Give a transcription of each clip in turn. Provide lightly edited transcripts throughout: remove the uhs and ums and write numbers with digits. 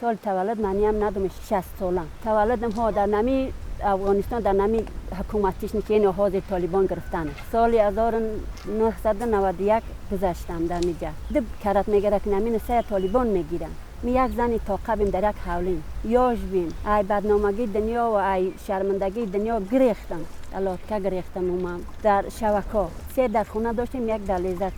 سال تولد من هم ندوم 60 سالم تولدم ها در نمی افغانستان در نمی حکومتیش که این حاضر طالبان گرفتن. سال 1991 گذشتم در میجا دب کرت میگیره که نمی سه طالبان میگیرن. می یک زنی طاقه بیم در یک حولیم یاش بیم ای بدنامگی دنیا و ای شرمندگی دنیا گریختم الاتکه گریختم اومم در شبکه سه در خونه داشتیم یک در لیزر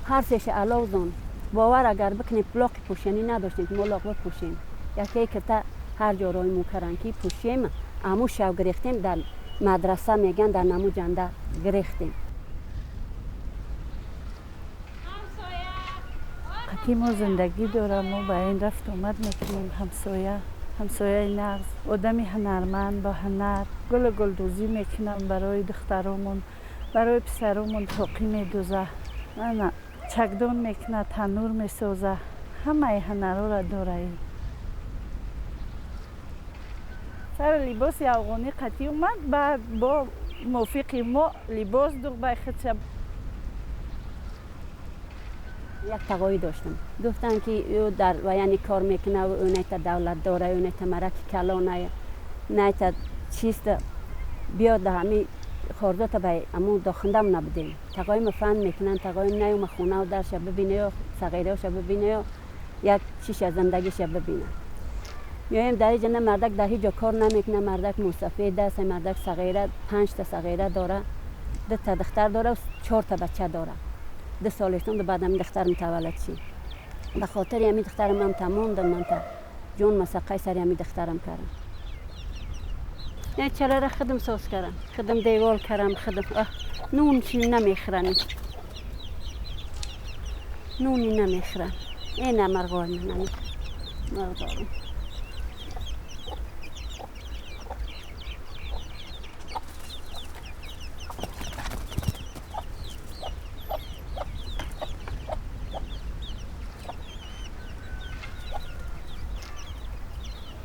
هر سهش علاوزان باور اگر بکنیم پلاک پوشنی نداشتیم که ما لاق بپوشیم یکی کرده هر جا رای مو که پوشیم امو شو گرفتیم در مدرسه میگن در نمو جنده گرفتیم. قطعی ما زندگی دارم ما با این رفت آمد میکنیم. همسایه نغز، آدمی هنرمند با هنر گل گلدوزی میکنم برای دخترامون، برای پسرامون تاقی میدوزه، نه چکدان میکنه، تنور میسازه، همه هنرها را داره. سر لباس افغانی قطعی اومد، بعد با موافق ما لباس دوخت به خودش. یک تقایی داشتم، گفتن که او در ویانی کار میکنه و او نیت دولت داره، او نیت مرک کلانه، نیت چیست، بیاد در همی خاردات به امو داخندم نبودیم. تقایی مفند میکنن، تقایی نیوم خونه و درش ببینه و صغیره ش ببینه و یک چیش از زندگیش ببینه. میایم در اینجا مردک در هیچ جا کار نمیکنه، مردک موسفید است، مردک صغیره 5 تا صغیره داره، 2 تا دختر داره و 4 تا بچه داره. 2 سالشون بعد هم دخترم متولد شد. به خاطر همین دخترم هم تمام دم من تا جون مسقه سر همین دخترم کردم. نه چرا را خودم ساز کردم، خودم دیوال کردم، خودم نون چی نمیخورن، نونی نمیخورن. این مرغای من نمیخورن، مرغ دارم.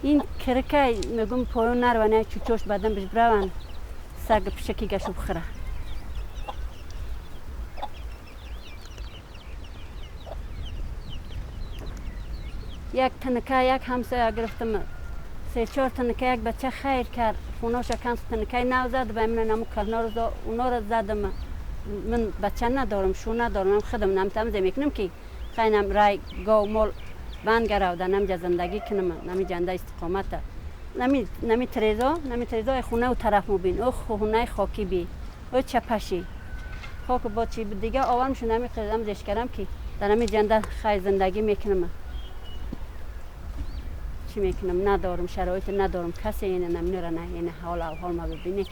این کرکه میگم پایون نرونه چوچوش بدن بش برون سگ پشکی گشو بخوره. یک تنکه یک همسایه گرفتم، 3-4 تنکه یک بچه خیر کرد، خونه‌اش کم تنکه نو زد و من نمو کهنه رو اونا رو زدم. من بچه ندارم، شو ندارم، من خودم نمیتونم میکنم که خینم رای گاو مال بند گرودن نمی زندگی کنم، نمی جنده استقامت، نمی تریزا، نمی تریزا خونه و طرف مبین، او خونه خاکی بی، او چپشی، خاک با چی دیگه آورمشون نمی خریدم زش کردم که در نمی جنده خی زندگی میکنم. چی میکنم؟ ندارم شرایط ندارم، کسی اینه نمیره نه اینه حال و حال ما ببینه که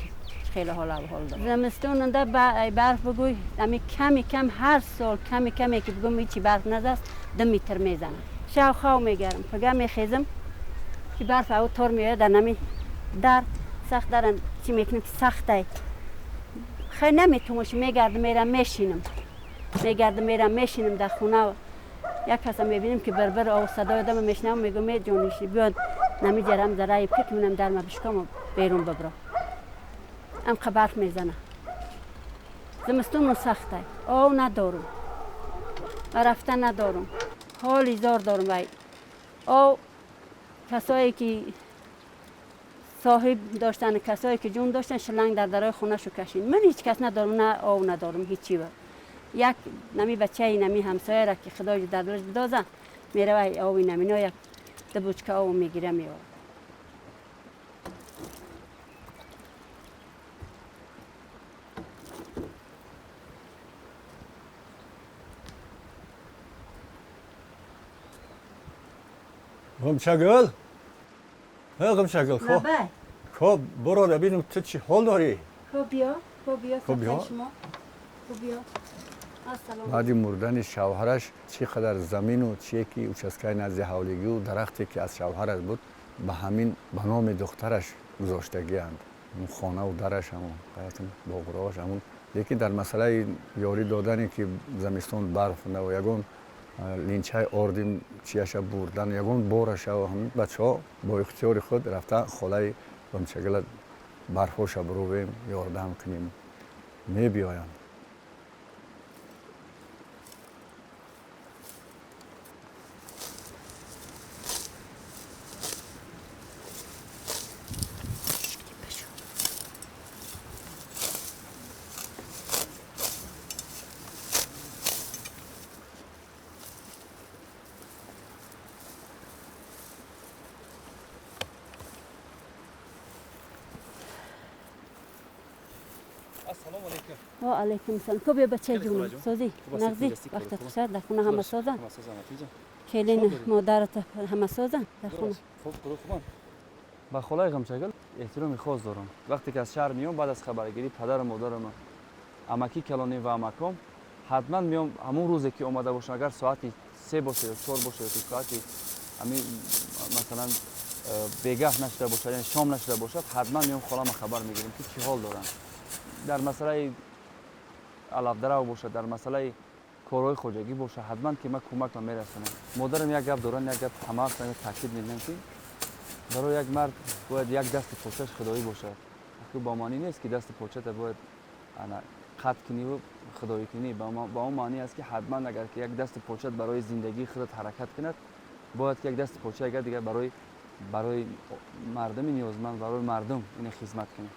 خیلی حال و حال دارم. زمستون انده برف بگوی، امی کمی کم هر سال کمی کمی که بگم هیچی برف نزست 2 متر میزنم. شب خواو میگرم، پگه میخیزم که برف او تار میاد در نمی در سخت دارن چی میکنم که سخته. خیلی نمیتونم میگردم میرم میشینم، میگردم میرم میشینم در خونه. یک کس میبینیم که بربر او صدای آدم میشنم میگم جونیشی بیاد نمیجرم ذره پک منم در ما بشکم و بیرون ببرم. ام برف میزنه. زمستون سخته، او ندارم. و رفتن ندارم. حالی زار دارم وای. او کسایی که صاحب داشتن، کسایی که جون داشتن شلنگ در درای خونه شو کشین. من هیچ کس ندارم، نه آو ندارم، هیچی. یک نمی بچه نمی همسایه را که خدای در دلش بدازن میره وای آوی نمینا یک دو بوچکه آو میگیره میاره. غمچگل؟ غمچگل خب خب برو ببینم تو چی حال داری؟ خب بیا خب بیا خب بیا خب بیا. بعد مردن شوهرش چقدر زمین و چیه که участкаи назди ҳавлигӣ و дарахте ки аз шавҳараш буд ба ҳамин ба номи духтараш гузоштагианд. Хона ва дараш ҳамон боғроаш ҳамон. Лекин дар масъалаи ёрӣ додане ки замистон барф на ягон линчаи орди чияша бурдан ягон бораша ҳамин бачаҳо бо ихтиёри худ рафта холаи ғамчагила барфоша бурувем, ёрдам кунем, мебиёянд. و علیکم السلام. کو بیا بچه جون سازی نغزی وقت خوش در خونه همه سازن کلین مادرت همه سازن در خونه. خوب خوبم. با خالای غمچگل احترام خاص دارم. وقتی که از شهر میام بعد از خبرگیری پدر و مادرم امکی کلانی و امکام حتما میام همون روزی که اومده باشم، اگر ساعتی 3 باشه یا 4 باشه یا ساعتی همین مثلا بیگاه نشده باشه یعنی شام نشده باشد، حتما میام خالام خبر میگیریم که چی حال دارن. در مسئله علفدرو باشه، در مسئله کارهای хоҷагӣ باشه، حتما که من کمک میرسونم. مادرم یک گپ دارن، یک گپ همه تاکید میدن که برای یک مرد باید یک دست پاچش خدایی باشد. با معنی نیست که دست پاچت باید قطع کنی و خدایی کنی، با اون معنی است که حتما اگر که یک دست پاچت برای زندگی خودت حرکت کند، باید که یک دست پاچه اگر دیگر برای مردم نیازمند، برای مردم این خدمت کنی.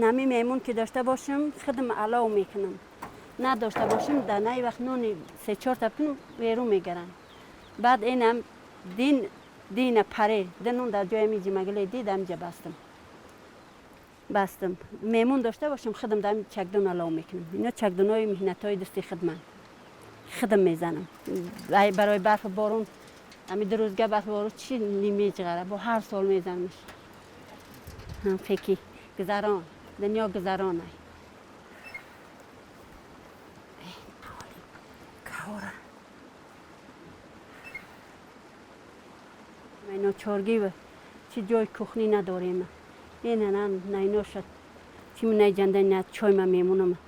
نمی میمون که داشته باشم خودم علاو میکنم، نداشته باشم در نی وقت نون 3-4 تا کنم بیرون میگیرن. بعد اینم دین پره دنون در جای میجی مگله دیدم جا بستم میمون داشته باشم خودم در چکدون علاو میکنم. اینا چکدونای مهنتای دستی خودم خودم میزنم برای برف بارون. همین دو روزگه برف بارون چی نمیجغره با هر سال میزنمش. هم فکی گذران دنیا گذرانه. کهوره اینا چارگی و چی جای کخنی نداریم. این نه نه اینا شد چی من جنده نه چای من میمونم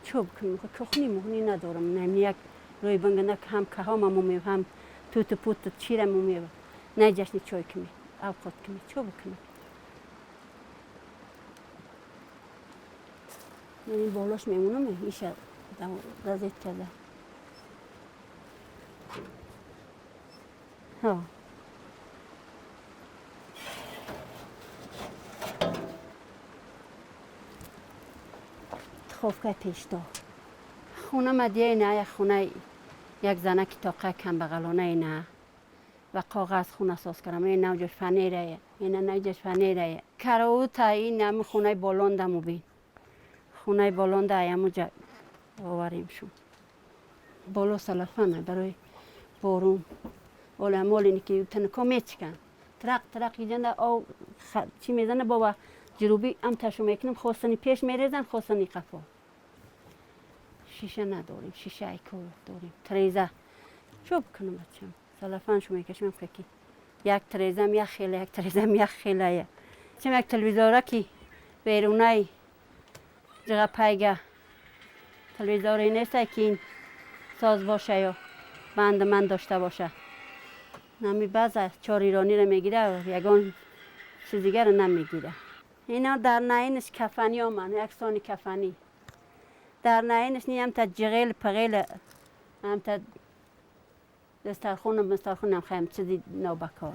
چوب کنم کخنی مخنی ندارم. نه یک روی بنگ نه هم کها ممو هم توت پوت چیره مو نه جشن چای کمی اوقات کمی چوب کنم. من بالاش میمونم ایشه رزید کرده. ها خوفکه پیشتا خونه مدیه نه یک خونه یک زنه که تاقه کم بغلانه نه و کاغذ خونه ساز کردم. این نوجش فنیره این نوجش فنیره کراوتا این نم خونه بالوندم و بین خونه بالونده ایمو جا آوریم شون بالا سلفانه برای بارون. ولی مال اینی که تنکا میچکن ترق ترق ایجنده آو چی میزنه بابا جروبی هم تشو میکنم خواستنی پیش میریزن خواستنی قفا. شیشه نداریم، شیشه ایکو داریم تریزه چوب کنم بچم. Салафан шу мекашам ки як трезам як хела, як трезам як хела. Чем як телевизора ки берунай ҷиға пайга телевизори нестай ки ин соз боша ё банди ман дошта боша. Нами баъза чор ирониро мегира, ягон чиз дигарро намегира. Ино дар наинаш кафани оман, як сони кафанӣ. Дар наинаш ниам та ҷиғел пағел, ҳамта дастархонам, дастархонам хаем чизи нобакор.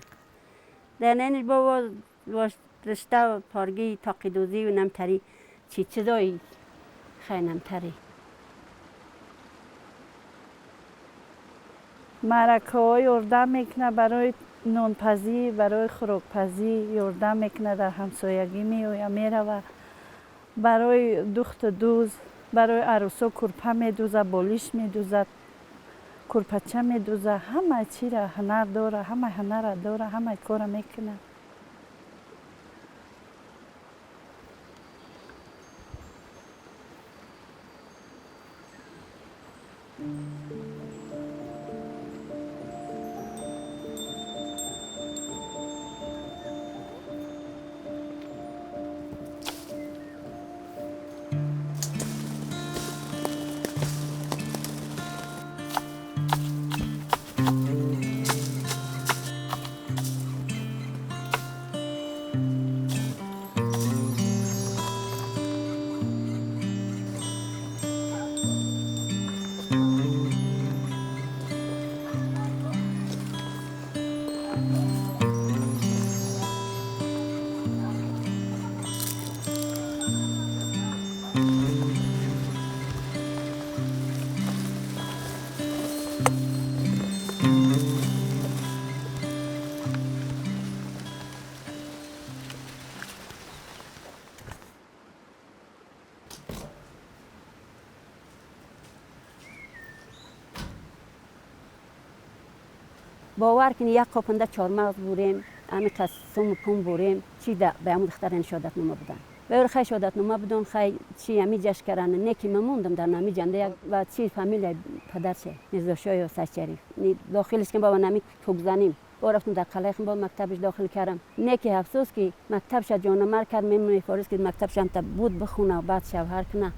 Дар наинаш бо ришта парги тоқидӯзӣ ва намтари чи чизои хай намтари. Маъракаҳо ёрдам мекунад барои нонпазӣ, барои хӯрокпазӣ ёрдам мекунад, дар ҳамсоягӣ меояд, меравад. Барои духту дӯз, барои арӯсо курпа медӯзад, болиш медӯзад, курпача медӯзад, ҳама чира ҳунар дорад, ҳама ҳунара дорад, ҳама кора мекунад. Бовар кунӣ, як қопанда чормағз бурем, ҳамин қас суму пум бурем, чи да ба ҳамун духтарани шодатнома будан. Ба хай шодатнома будон, хай чи ҳами ҷашн каран, не ки ман мондам дар нами ҷанда як ва чи фамилияи падарше Мирзошоё Сачариф. Дохилиш кун баба нами кӯкзаним. Бо рафтам дар қалаи хун бо мактабиш дохил кардам. Не ки афсӯс ки мактабша ҷонамар кард, мемефорис ки мактабшам та буд бихуна, баъд шавҳар куна.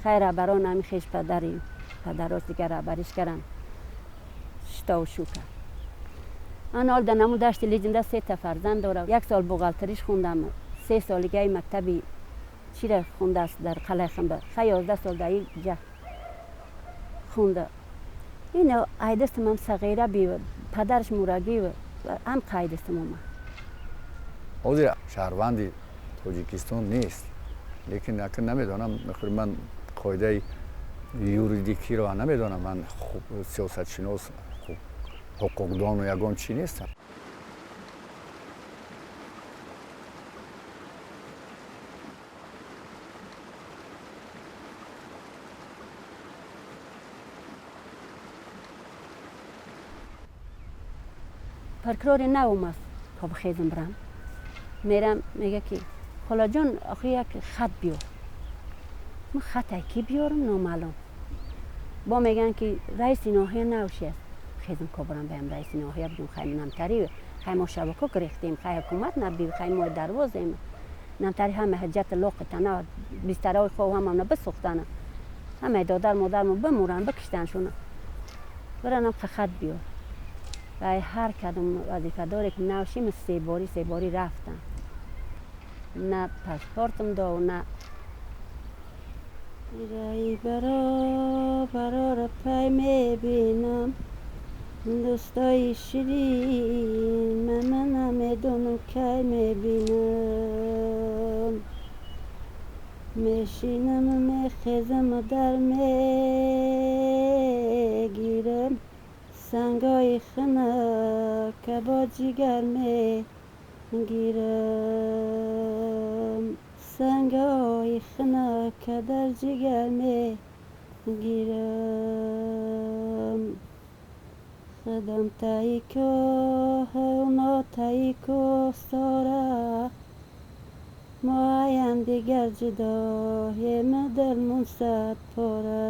Хай раҳбарон ҳами хеш падари падарош дигар раҳбариш каран. Шитову шу кард. Ман ҳол дар наму дашти лиҷинда се та фарзанд дорам. Як сол бухгалтериш хондам, 3 солигаи мактаби чира хондааст дар қалаи хунда. Хай 11 сол дар ин ҷа хонда. Ин айдастам ҳам сағира би, падараш мурагӣ ҳам қайдастам омад. Ҳозир шаҳрванди Тоҷикистон нест, лекин акн намедонам, ман қоидаи юридикиро намедонам, ман сиёсатшинос, ҳуқуқдону ягон чӣ нестам. Прокурори нав омад, то бихезам бирам. Мерам, мега ки холаҷон, охи як хат биёр. Ман хат ки биёрам номаълум. Бо мегӯянд ки раиси ноҳия навши аст. Хезм кобрам баям раиси ноҳия бигӯм, хай намтари, хай мо шабако гирехтем, хай ҳукумат наби, хай мо дарвозем. Намтари ҳама ҳаҷат лоқи тана, бистараҳои хов ҳамамна бисӯхтана. Ҳамаи додар модармо бимуранд, бикиштаншуна. Биранам хат биёр. Ва ҳар кадом вазифадоре ки навшим се борӣ рафтам. На паспортам до, на раи баро барора пай мебинам. Дӯстои ширин, ман намедонам кай мебинам. Мешинаму мехезаму дар мегирам. Сангои хинака бо ҷигар мегирам. Сангои хинака дар ҷигар мегирам. Худам таи кӯҳ, оно таи кӯҳсора. Мо аям дигар ҷудоем, дилмон садпора.